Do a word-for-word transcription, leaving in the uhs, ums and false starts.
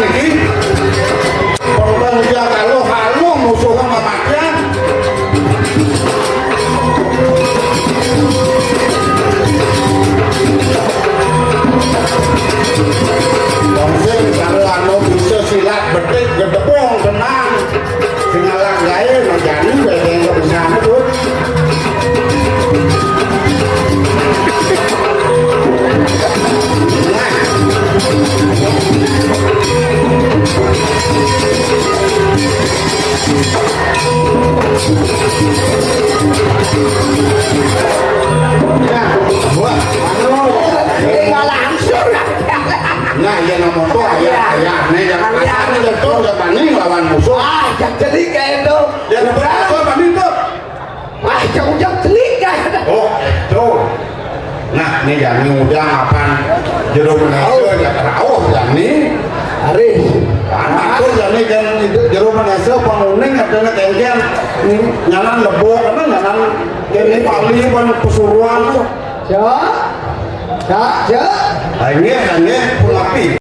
Iki, pengpenja kalau halu musuhnya memakai. Wong sing kalau anu bisa silat betik gedebong tenang. Sing ngalah gawe majani bae yang kebenaran itu. Nah, buat anu, eh, nggak langsung. Nah, iya, nomor tuh, ya, ya, nih, jangan kasar, nih, betul, udah paning lawan musuh. Ah, yang jadi kayak itu. Ya, nomor tuh, paning tuh. Wah, jauh-jauh telinga. Oh, tuh. Nah, ini Jani udah makan jeruk nasi, oh, ya, rauh, Jani. Hari. Anak tuh Jani kan itu jeruk nasi apa nguning, katanya kengkeng. Nyanan lebo, karena nyanan ini paling pan pesuruan tuh. Cak, cak, cak. Ayo, ayo, pun api.